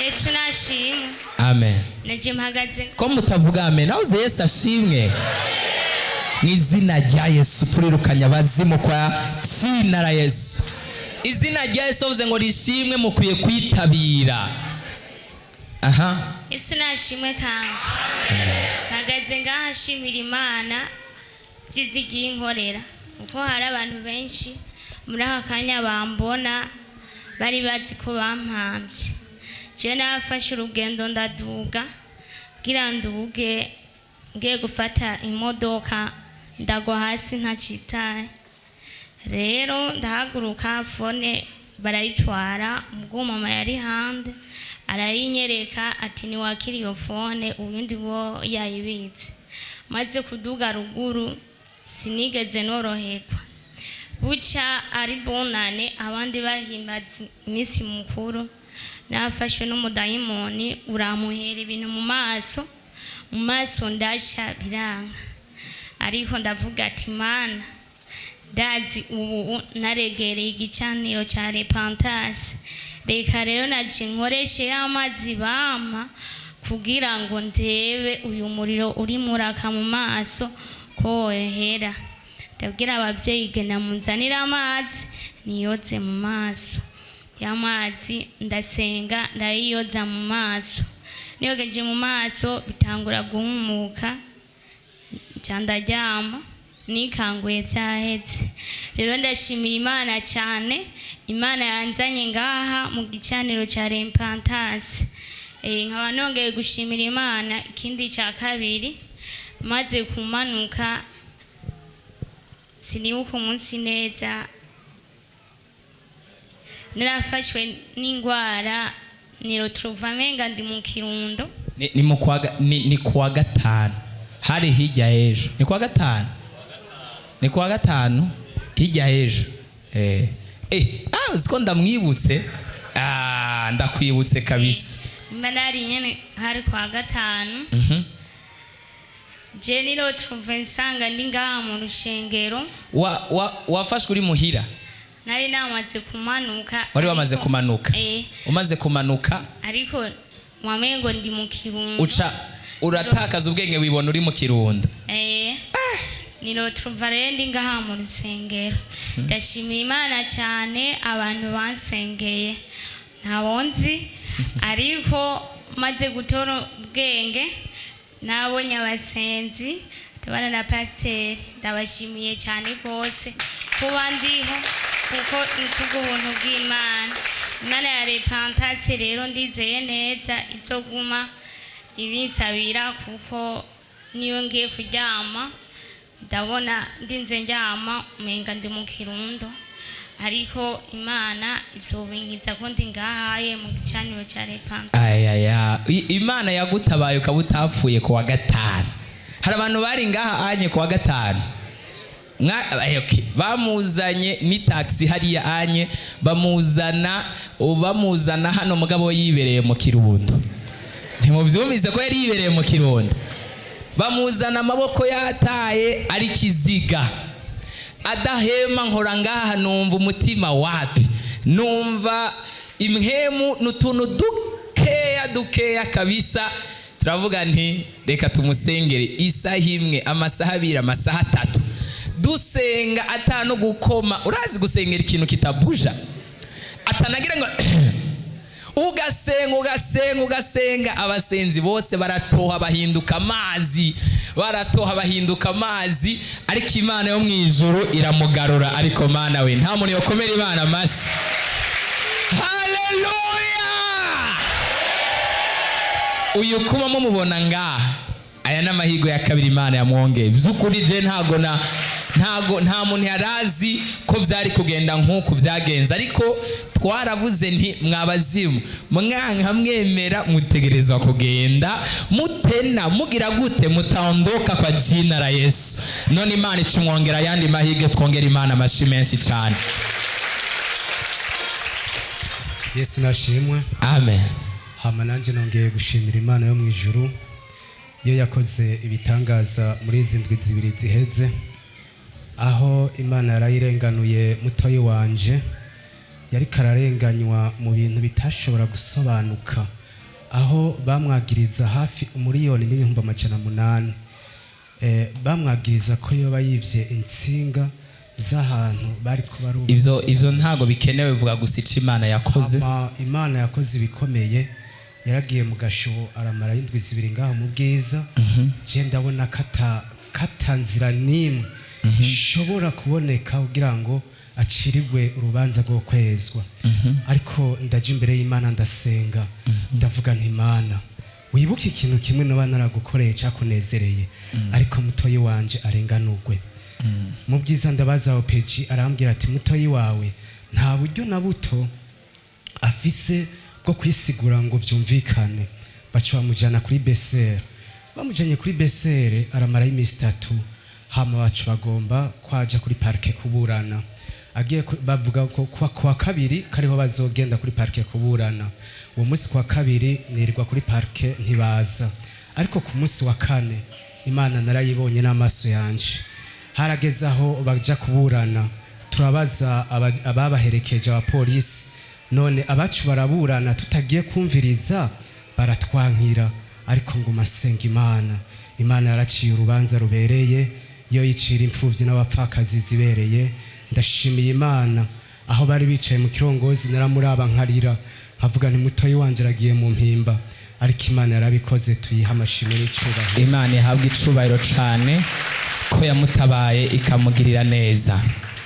Yesu nashimwe. Amen. Naje mpagaze. Ko mutavuga amen? Aho Yesu ashimwe. Mu izina rya Yesu turirukanye abazimu kwa jina la Yesu. Izina rya Yesu bavuze ngo rishimwe, mukwiye kwitabira aha. Yesu nashimwe. Kandi mpagaze ngaha nshimira Imana byiza igiye inkorera, kuko hari abantu benshi muri aka kanya bambona bari bazi ko bampambye. Jewe nafashe urugendo, ndaduga ngira nduge, ngiye gufata imodoka ndagwa hasi ntacitaye. Rero ndahaguruka, phone barayitwara. Ubwo mama yari hande arayinyereka ati: "Niwakira iyo phone, ubundi bo yayibitse." Maze kuduga ruguru sinigeze noroherwa. Buca ari Bonane, abandi bahimbaza iminsi mukuru, nafashwe n'umudayimoni uramuhera ibintu mu maso, mu maso ndasha biranga. Ariko ndavuga ati: "Mana, ndazi ubu naregereye igicaniro cya repentance, reka rero naje nkoreshe y'amazi bampa kugira ngo ndebe uyu muriro uri muraka mu maso ko wohera." Ndabwira ababyeyi: "Genda munzanire amazi niyoze mu maso." Y'amazi ndasenga, ndayiyoza mu maso. Niyogeje mu maso bitangura guhumuka, nca ndaryama, nikanguye byahetse. Rero ndashimira Imana cyane, Imana yanzanye ngaha mu gicaniro cya repentance. Nkaba nongeye gushimira Imana. Ikindi cya kabiri, maze kumanuka, sinibuka umunsi neza, narafashwe n'indwara, niroturuva menga ndi mu Kirundo. Ni mu kwa ni kuwa gatanu, hari hirya y'ejo. Ni kuwa gatanu, ni kuwa gatanu hirya y'ejo. Uzi ko ndamwibutse? Ah, ndakwibutse kabisa. Mba nari nyene hari kwa gatanu. Je niroturuva nsanga ndi ngaha mu rushengero. Wafashwe uri muhira? Nari namaze kumanuka. Wari wamaze kumanuka? Eh. Umaze kumanuka? Ariko wamengo ndi mu Kirundo. Uca uratakaza ubwenge, wibona uri mu Kirundo. Eh, niroturuva rero ndi ngaha mu rusengero. Ndashimira Imana cyane, abantu bansengeye ntabo nzi, ariko maze gutora ubwenge nabonye abasenzi tubana na pasiteri. Ndabashimiye cyane rwose kuba ndiho, kuko ni kubw'ubuntu bw'Imana, Imana ya repentance. Rero ndizeye neza izoguma ibinsabira, kuko niyo ngiye kuryama ndabona ndinze ndyama umenga ndi mu Kirundo, ariko Imana izobinkiza ko ndi ngahaye mu gicaniro cya repentance. Ayaya, Imana yagutabaye ukaba utapfuye ku wa gatanu. Hari abantu bari ngaha anye ku wa gatanu. Okay. Bamuzanye ni taxi hariya anye, bamuzana hano, mugabo yibereye mu Kirundo. Ntimubyumvise ko yari yibereye mu Kirundo? Bamuzana amaboko yataye, ari kiziga, adahema. Nkora ngaha numva umutima wapi, numva imhemu n'utuntu dukeya dukeya kabisa. Turavuga nti: "Reka tumusengere." Isaha imwe, amasaha 2, amasaha 3 dusenga, atanu gukoma. Urazi gusengera ikintu kitabuja, atanagira ngo ugasenga, ugasenga, ugasenga. Abasenzi bose baratoha bahinduka amazi, baratoha bahinduka amazi, ariko Imana yo mu ijuru iramugarura. Ariko Mana we, nta muntu yokomera Imana amashyi? Haleluya! Uyu kuba mumubona ngaha, aya ni amahirwe ya kabiri Imana yamwongeye. By'ukuri je ntago na ntago nta muntu yarazi ko byari kugenda nk'uku byagenze, ariko twaravuze nti: "Mwabazimu, mwanka mwemera, mutegerezwa kugenda mutena mugira gute, mutaondoka kwa jina la Yesu." None Imana icumwongera ayandi mahirwe. Twongera Imana amashi menshi cyane. Yesu nashimwe. Amen. Hama nanjye nongeye gushimira Imana yo mu ijuru, iyo yakoze ibitangaza muri izi ndwi 2 ziheze, aho Imana yarayirenganuye mutoyi wanje yariko ararenganywa mu bintu bitashobora gusobanuka. Aho bamwagiriza hafi 1,800,000. Bamwagiriza ko yoba yivye intsinga z'ahantu bari kubaruba. Ivyo ntago bikenewe, vuga gusa ico Imana yakoze. Hama Imana yakoze ibikomeye, yaragiye mu gasho aramara indwi 2 ngaho mu Bwiza. Je ndabona kata nzira n'imwe ishobora kuboneka kugira ngo acirigwe urubanza rwo kwezwa, ariko ndaja imbere y'Imana, ndasenga, ndavuga nti: "Imana, wibuke ikintu kimwe noba naragukoreye cyakunezereye, ariko mutoyi wanje arenganurwe." Mu Bwiza ndabaza OPJ, arambwira ati: "Mutoyi wawe nta buryo na buto afise bwo kwisigura ngo vyumvikane." Baca bamujana kuri BCR. Bamujanye kuri BCR aramarayo iminsi 3, hama baca bagomba kwaja kuri parquet kuburana. Agiye bavuga ko kuwa kabiri kariho bazogenda kuri parquet kuburana. Uwo munsi kuwa kabiri nirirwa kuri parquet, ntibaza. Ariko ku munsi wa kane Imana narayibonye n'amaso yanje. Harageze aho baja kuburana, turabaza ababaherekeje, abapolisi: "None abacu baraburana tutagiye kumviriza?" Baratwankira. Ariko ngo masenga Imana, Imana yaraciye urubanza rubereye, yo yicira imfuvyi n'abapfakazi zibereye. Ndashimiye Imana. Aho bari bicaye mu kirongozi naramuraba nkarira, nkavuga nti: "Mutoyi wanje aragiye mu mpimba." Ariko Imana yarabikoze, tuyiha amashimwe n'icubahiro. Imana ihabwa icubahiro cane ko yamutabaye, ikamugirira neza.